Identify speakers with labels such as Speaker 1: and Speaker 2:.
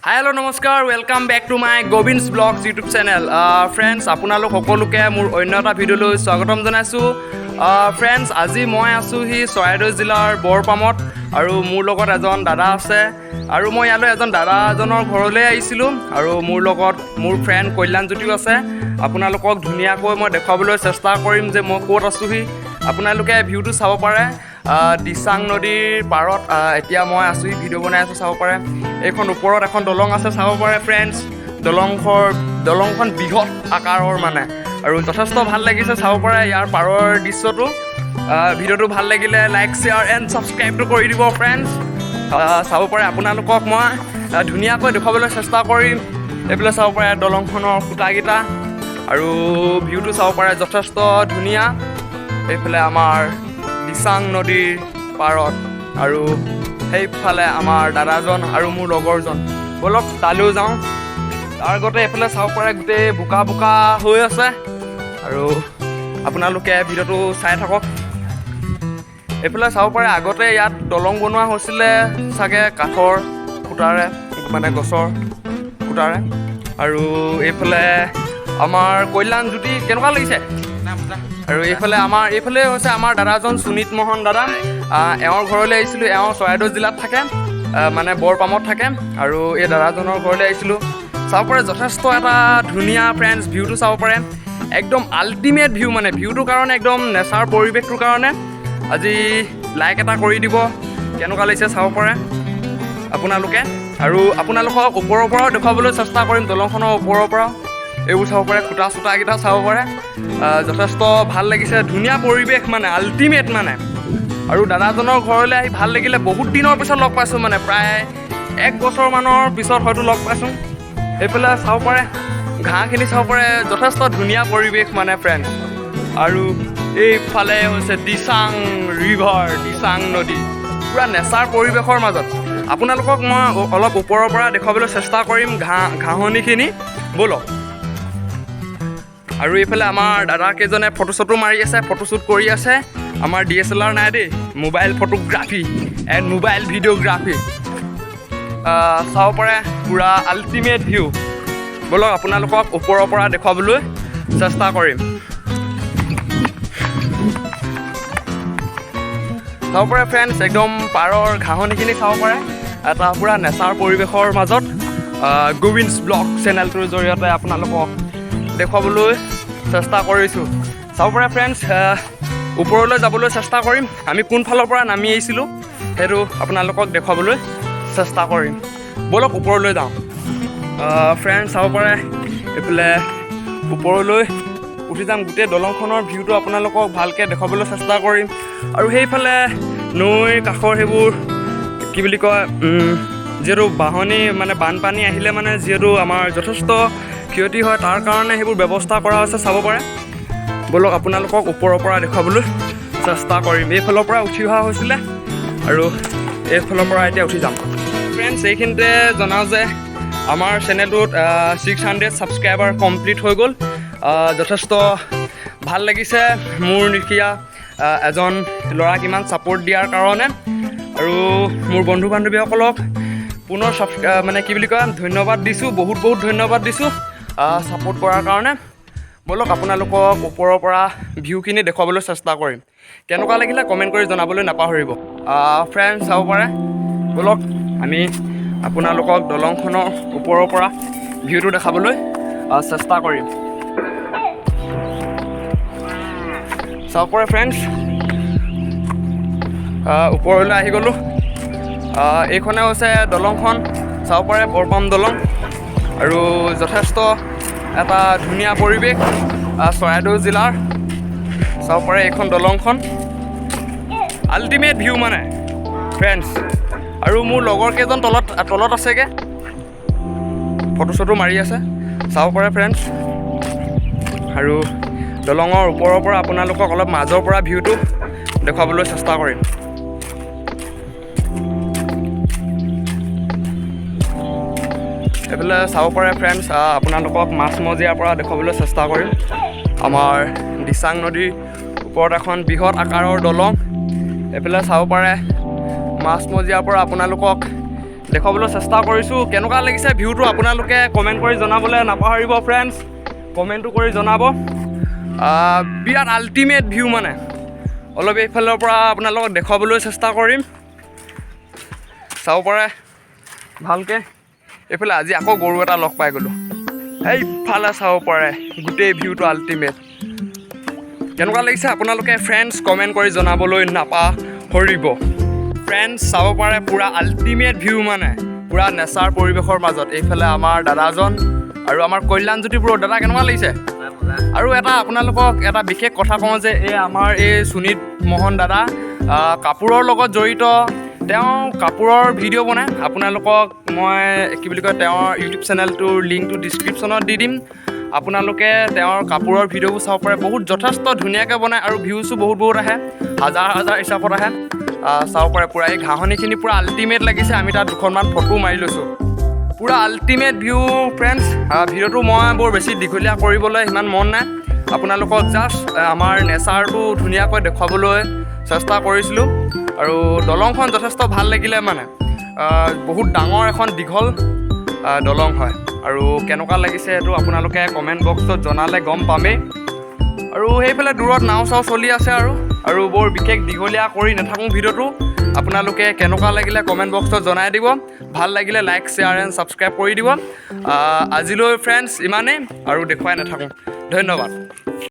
Speaker 1: হাই, hello', নমস্কাৰ, welcome back to my Gobin's Vlogs YouTube channel. Friends, আপোনালোক সকলোকে মোৰ অন্য এটা ভিডিঅ'লৈ স্বাগতম জনাইছোঁ। ফ্ৰেণ্ডছ, আজি মই আছোঁহি চৰাইদেউ জিলাৰ বৰপামত আৰু মোৰ লগত এজন দাদা আছে আৰু মই ইয়ালৈ এজন দাদা এজনৰ ঘৰলৈ আহিছিলোঁ আৰু মোৰ লগত মোৰ ফ্ৰেণ্ড কল্যাণজ্যোতিও আছে। আপোনালোকক ধুনীয়াকৈ মই দেখুৱাবলৈ চেষ্টা কৰিম যে মই ক'ত আছোঁহি। আপোনালোকে ভিউটো চাব পাৰে। দিচাং নদীৰ পাৰত এতিয়া মই আছোঁহি, ভিডিঅ' বনাই আছোঁ। চাব পাৰে, এইখন ওপৰত এখন দলং আছে, চাব পাৰে ফ্ৰেণ্ডছ। দলংখন বৃহৎ আকাৰৰ মানে আৰু যথেষ্ট ভাল লাগিছে। চাব পাৰে ইয়াৰ পাৰৰ দৃশ্যটো। ভিডিঅ'টো ভাল লাগিলে লাইক, শ্বেয়াৰ এণ্ড ছাবস্ক্ৰাইবটো কৰি দিব ফ্ৰেণ্ডছ। চাব পাৰে, আপোনালোকক মই ধুনীয়াকৈ দেখুৱাবলৈ চেষ্টা কৰিম। এইফালে চাব পাৰে দলংখনৰ খুঁটাকেইটা আৰু ভিউটো চাব পাৰে, যথেষ্ট ধুনীয়া। এইফালে আমাৰ দিচাং নদীৰ পাৰত আৰু সেইফালে আমাৰ দাদাজন আৰু মোৰ লগৰজন। ব'লক, তালৈও যাওঁ। তাৰ আগতে এইফালে চাব পাৰে, গোটেই বোকা বোকা হৈ আছে আৰু আপোনালোকে ভিডিঅ'টো চাই থাকক। এইফালে চাব পাৰে, আগতে ইয়াত দলং বনোৱা হৈছিলে চাগে কাঠৰ খুঁটাৰে, মানে গছৰ খুঁটাৰে। আৰু এইফালে আমাৰ কল্যাণ জ্যোতি, কেনেকুৱা লাগিছে? আৰু এইফালে আমাৰ এইফালে হৈছে আমাৰ দাদাজন সুনীত মোহন দাদা। এওঁৰ ঘৰলৈ আহিছিলোঁ। এওঁ চৰাইদেউ জিলাত থাকে, মানে বৰপামত থাকে আৰু এই দাদাজনৰ ঘৰলৈ আহিছিলোঁ। চাব পাৰে, যথেষ্ট এটা ধুনীয়া ফ্ৰেণ্ডছ, ভিউটো চাব পাৰে, একদম আল্টিমেট ভিউ। মানে ভিউটোৰ কাৰণে, একদম নেচাৰ পৰিৱেশটোৰ কাৰণে আজি লাইক এটা কৰি দিব। কেনেকুৱা লাগিছে চাব পাৰে আপোনালোকে আৰু আপোনালোকক ওপৰৰ পৰাও দেখুৱাবলৈ চেষ্টা কৰিম, দলংখনৰ ওপৰৰ পৰাও। এইবোৰ চাব পাৰে, খুঁটা চুটাকেইটা চাব পাৰে। যথেষ্ট ভাল লাগিছে, ধুনীয়া পৰিৱেশ মানে আল্টিমেট মানে। আৰু দাদাজনৰ ঘৰলৈ আহি ভাল লাগিলে। বহুত দিনৰ পিছত লগ পাইছোঁ, মানে প্ৰায় এক বছৰমানৰ পিছত হয়তো লগ পাইছোঁ। এইফালে চাব পাৰে, ঘাঁহখিনি চাব পাৰে, যথেষ্ট ধুনীয়া পৰিৱেশ মানে ফ্ৰেণ্ড। আৰু এইফালে হৈছে দিচাং ৰিভাৰ, দিচাং নদী, পূৰা নেচাৰ পৰিৱেশৰ মাজত। আপোনালোকক মই অলপ ওপৰৰ পৰা দেখুৱাবলৈ চেষ্টা কৰিম ঘাঁহনিখিনি। ব'লক। আৰু এইফালে আমাৰ দাদা কেইজনে ফটো চটো মাৰি আছে, ফটোশ্বুট কৰি আছে। আমাৰ ডিএছএলআৰ নাই দেই, mobile photography and mobile videography। চাব পাৰে, পূৰা আল্টিমেট ভিউ। ব'লক, আপোনালোকক ওপৰৰ পৰা দেখুৱাবলৈ চেষ্টা কৰিম। চাব পাৰে ফ্ৰেণ্ডছ, একদম পাৰৰ ঘাঁহনিখিনি চাব পাৰে, এটা পূৰা নেচাৰ পৰিৱেশৰ মাজত গোবিন্দ ব্লগ চেনেলটোৰ জৰিয়তে আপোনালোকক দেখুৱাবলৈ চেষ্টা কৰিছোঁ। চাব পাৰে ফ্ৰেণ্ডছ, ওপৰলৈ যাবলৈ চেষ্টা কৰিম। আমি কোনফালৰ পৰা নামি আহিছিলোঁ, সেইটো আপোনালোকক দেখুৱাবলৈ চেষ্টা কৰিম। ব'লক, ওপৰলৈ যাওঁ। ফ্ৰেণ্ডছ, চাব পাৰে, এইফালে ওপৰলৈ উঠি যাম। গোটেই দলংখনৰ ভিউটো আপোনালোকক ভালকৈ দেখুৱাবলৈ চেষ্টা কৰিম। আৰু সেইফালে নৈৰ কাষৰ সেইবোৰ কি বুলি কয়, যিহেতু বাঢ়নি মানে বানপানী আহিলে মানে যিহেতু আমাৰ যথেষ্ট ক্ষতি হয়, তাৰ কাৰণে সেইবোৰ ব্যৱস্থা কৰা হৈছে, চাব পাৰে। ব'লক, আপোনালোকক ওপৰৰ পৰা দেখুৱাবলৈ চেষ্টা কৰিম। এইফালৰ পৰা উঠি অহা হৈছিলে আৰু এইফালৰ পৰা এতিয়া উঠি যাম। ফ্ৰেণ্ডছ, এইখিনিতে জনাওঁ যে আমাৰ চেনেলটোত 600 ছাবস্ক্ৰাইবাৰ কমপ্লিট হৈ গ'ল। যথেষ্ট ভাল লাগিছে মোৰ নিশিয়া এজন ল'ৰাক ইমান ছাপৰ্ট দিয়াৰ কাৰণে। আৰু মোৰ বন্ধু বান্ধৱীসকলক পুনৰ মানে কি বুলি কয়, ধন্যবাদ দিছোঁ, বহুত বহুত ধন্যবাদ দিছোঁ ছাপৰ্ট কৰাৰ কাৰণে। ব'লক, আপোনালোকক ওপৰৰ পৰা ভিউখিনি দেখুৱাবলৈ চেষ্টা কৰিম। কেনেকুৱা লাগিলে কমেণ্ট কৰি জনাবলৈ নাপাহৰিব। ফ্ৰেণ্ডছ, চাব পাৰে, ব'লক, আমি আপোনালোকক দলংখনৰ ওপৰৰ পৰা ভিউটো দেখাবলৈ চেষ্টা কৰিম। চাব পাৰে ফ্ৰেণ্ডছ, ওপৰলৈ আহি গ'লোঁ। এইখনে হৈছে দলংখন, চাব পাৰে, বৰপাম দলং। আৰু যথেষ্ট এটা ধুনীয়া পৰিৱেশ চৰাইদেউ জিলাৰ। চাব পাৰে, এইখন দলংখন আল্টিমেট ভিউ মানে ফ্ৰেণ্ডছ। আৰু মোৰ লগৰ কেইজন তলত তলত আছেগৈ, ফটো চটো মাৰি আছে, চাব পাৰে ফ্ৰেণ্ডছ। আৰু দলঙৰ ওপৰৰ পৰা আপোনালোকক অলপ মাজৰ পৰা ভিউটো দেখুৱাবলৈ চেষ্টা কৰিম। এইফালে চাব পাৰে ফ্ৰেণ্ডছ, আপোনালোকক মাজমজিয়াৰ পৰা দেখুৱাবলৈ চেষ্টা কৰিম। আমাৰ দিচাং নদীৰ ওপৰত এখন বৃহৎ আকাৰৰ দলং। এইফালে চাব পাৰে, মাজমজিয়াৰ পৰা আপোনালোকক দেখুৱাবলৈ চেষ্টা কৰিছোঁ। কেনেকুৱা লাগিছে ভিউটো আপোনালোকে কমেণ্ট কৰি জনাবলৈ নাপাহৰিব ফ্ৰেণ্ডছ, কমেণ্টটো কৰি জনাব। বিৰাট আল্টিমেট ভিউ মানে। অলপ এইফালৰ পৰা আপোনালোকক দেখুৱাবলৈ চেষ্টা কৰিম, চাব পাৰে ভালকৈ। এইফালে আজি আকৌ গৰু এটা লগ পাই গ'লোঁ। সেইফালে চাব পাৰে গোটেই ভিউটো আল্টিমেট। কেনেকুৱা লাগিছে আপোনালোকে ফ্ৰেণ্ডছ কমেণ্ট কৰি জনাবলৈ নাপাহৰিব। ফ্ৰেণ্ডছ, চাব পাৰে পূৰা আল্টিমেট ভিউ মানে, পূৰা নেচাৰ পৰিৱেশৰ মাজত। এইফালে আমাৰ দাদাজন আৰু আমাৰ কল্যাণজ্যোতি ব্ৰ। দাদা, কেনেকুৱা লাগিছে? আৰু এটা আপোনালোকক এটা বিশেষ কথা কওঁ যে এই আমাৰ এই সুনীত মোহন দাদা কাপোৰৰ লগত জড়িত। তেওঁ কাপোৰৰ ভিডিঅ' বনায়। আপোনালোকক মই কি বুলি কয়, তেওঁৰ ইউটিউব চেনেলটোৰ লিংকটো ডিছক্ৰিপশ্যনত দি দিম। আপোনালোকে তেওঁৰ কাপোৰৰ ভিডিঅ'বোৰ চাব পাৰে। বহুত যথেষ্ট ধুনীয়াকৈ বনায় আৰু ভিউজো বহুত বহুত আহে, হাজাৰ হাজাৰ হিচাপত আহে। চাব পাৰে পূৰা এই ঘাঁহনিখিনি পূৰা আল্টিমেট লাগিছে। আমি তাত দুখনমান ফটো মাৰি লৈছোঁ। পূৰা আল্টিমেট ভিউ ফ্ৰেণ্ডছ। ভিডিঅ'টো মই বৰ বেছি দীঘলীয়া কৰিবলৈ সিমান মন নাই। আপোনালোকক জাষ্ট আমাৰ নেচাৰটো ধুনীয়াকৈ দেখুৱাবলৈ চেষ্টা কৰিছিলোঁ আৰু দলংখন যথেষ্ট ভাল লাগিলে মানে। বহুত ডাঙৰ এখন দীঘল দলং হয় আৰু কেনেকুৱা লাগিছে সেইটো আপোনালোকে কমেণ্ট বক্সত জনালে গম পামেই। আৰু সেইফালে দূৰত নাও চাও চলি আছে আৰু বৰ বিশেষ দীঘলীয়া কৰি নাথাকোঁ ভিডিঅ'টো। আপোনালোকে কেনেকুৱা লাগিলে কমেণ্ট বক্সত জনাই দিব। ভাল লাগিলে লাইক, শ্বেয়াৰ এণ্ড ছাবস্ক্ৰাইব কৰি দিব। আজিলৈ ফ্ৰেণ্ডছ ইমানেই, আৰু দেখুৱাই নাথাকোঁ। ধন্যবাদ।